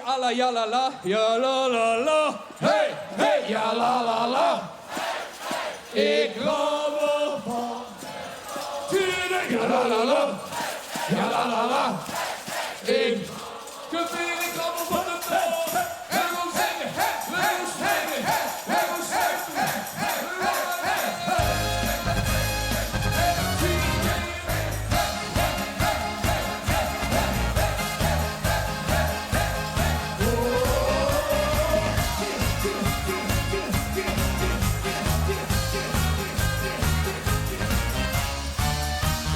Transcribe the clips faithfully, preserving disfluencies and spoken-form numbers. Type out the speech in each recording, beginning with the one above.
Alla, ja, la, la, ja, la, la, la. Hey, hey, ja, la, la, la. Ik rammel van. Tuurlijk, ja, la, la, la. Ja, la, la, la. Ik. Gebeer, ik rammel van de bel. En we zingen, hè, we zingen, hè, we zingen, hè.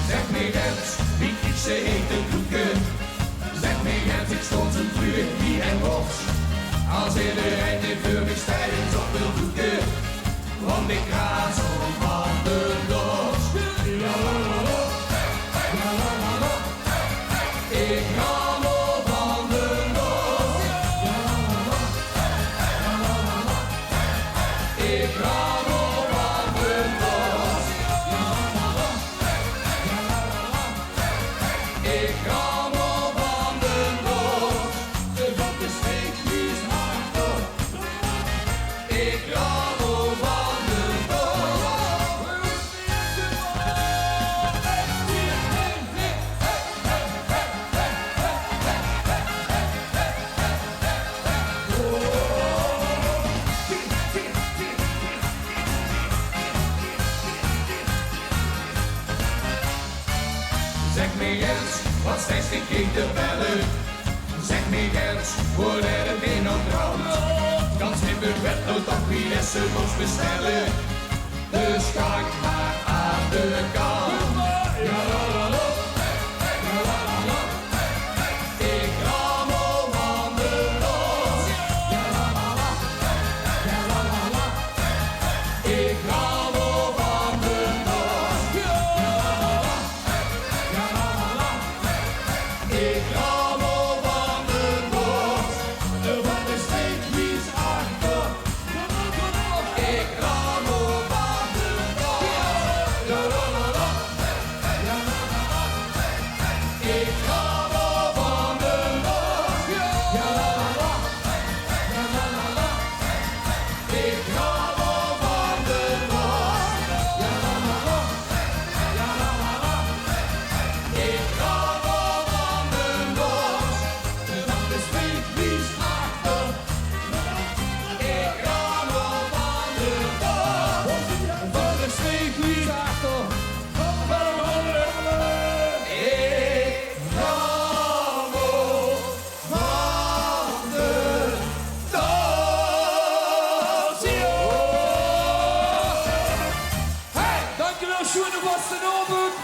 Zeg mij eens, wie kriegt ze hete broeken? Zeg mij eens, ik stond zo terug wie en wat. Als iedereen die voor mij stijgt, is op wil boeken. Want ik raas van de dos. Ik rammel van de dos. Ik rammel van de dos. Ik rammel van de dos. De vot is steeds niet hard op. Ik rammel van de dos. Zeg mij eens, wat stijgt de keet te bellen? Zeg mij eens, wordt er het weer nog brand? Gans hippig werd er toch wie ze moest bestellen. Dus ga ik maar aan de kant. Ja, la, la, la. Ja, la, la, la. Ik rammel van de dos. Ja, la, la, la. Ja, la, la, la. Ik rammel van de dos. Ja, la, la, la. Ja, la, la, la. Ik rammel van de dos. Van de streep niet achter. Ik rammel van de dos. Ja, la, la, la. Ja, la, la, la. Ik rammel van de dos. Ja, la, la, la. Ja, la, la, la. Ik rammel van de dos. Ja, la, la, la. Ja, la, la, la. Ik rammel van de dos. Van de streep niet achter. Ik rammel van de dos. Van de streep niet achter. Ik rammel van de dos. Hey, dankjewel, sjoene vastelaovend.